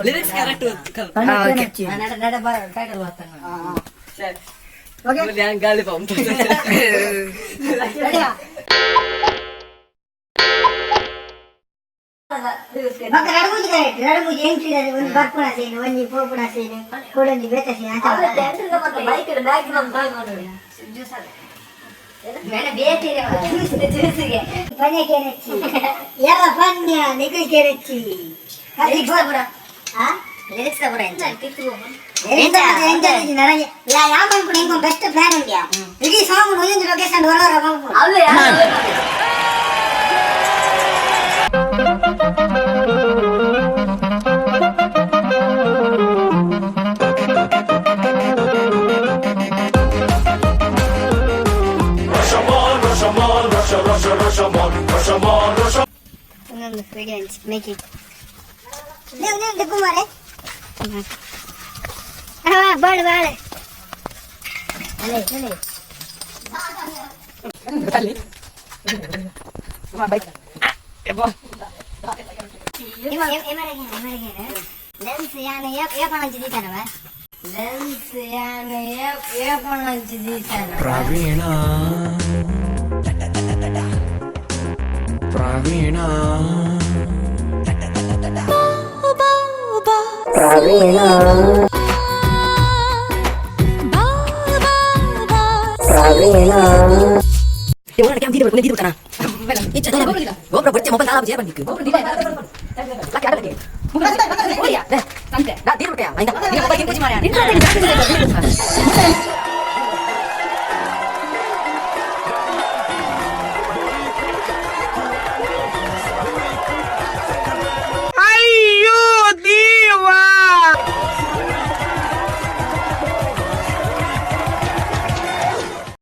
Lyrics correct. గాలి పంపుతుంది. ಬೊಕ್ಕ ರಡಮೂಜಿ ಕರೆಕ್ಟ್. ರಡಮೂಜಿ ಎಂಟ್ರಿ ಒಂಜಿ ಬರ್ಪುನ ಸೀನ್, ಒಂಜಿ ಪೋಪುನ ಸೀನ್, ಕುಡೊಂಜಿ ಬೇತೆ ಸೀನ್. ಬೈಕ್ ಮ್ಯಾಕ್ಸಿಮಮ್ ಜ್ಯೂಸ್ಗೆ. ಪನ್ಯ ಕೇನಚ್ಚಿ ಎರ ಪನ್ಯ ನಿಕಲ್ ಕೇನಚ್ಚಿ. ಲಿರಿಕ್ಸ್ ಪೂರ. ಆ. ಲಿರಿಕ್ಸ್ ಪೂರ ಎಂಚ? ಎಂಜಾಯ್ ನರಗೆ ಯಾ ಯಾ ಮನ್ಪುನ ಇಂಕೊಂದು ಬೆಸ್ಟ್ ಪ್ಲಾನ್ ಉಂಡ್ಯಾ. ಇಡೀ ಸಾಂಗ್ ಒಂದೊಂದು ಲೊಕೇಶನ್ ಹೊರ ಹೊರ ಮನ್ಪುನ. ಅವು ಇನ್ನೊಂದು ವಿಡಿಯೋ ಮೇಕಿಂಗ್. ನೀವು ನೀವು ದಿಕ್ಕು ಮಾರೆ. ಹಾ, ಬಾಳು ಬಾಳೆ ಅಲ್ಲೇ ಅಲ್ಲೇ. ಲೆನ್ಸ್ ಯಾನ ಏಪಣಂಚಿ ದೀತಾನವ? ಲೆನ್ಸ್ ಯಾನ ಏಪಣಂಚಿ ದೀತಾನ? ಪ್ರವೀಣ, ಪ್ರವೀಣ, ಪ್ರವೀಣ, ಪ್ರವೀಣ.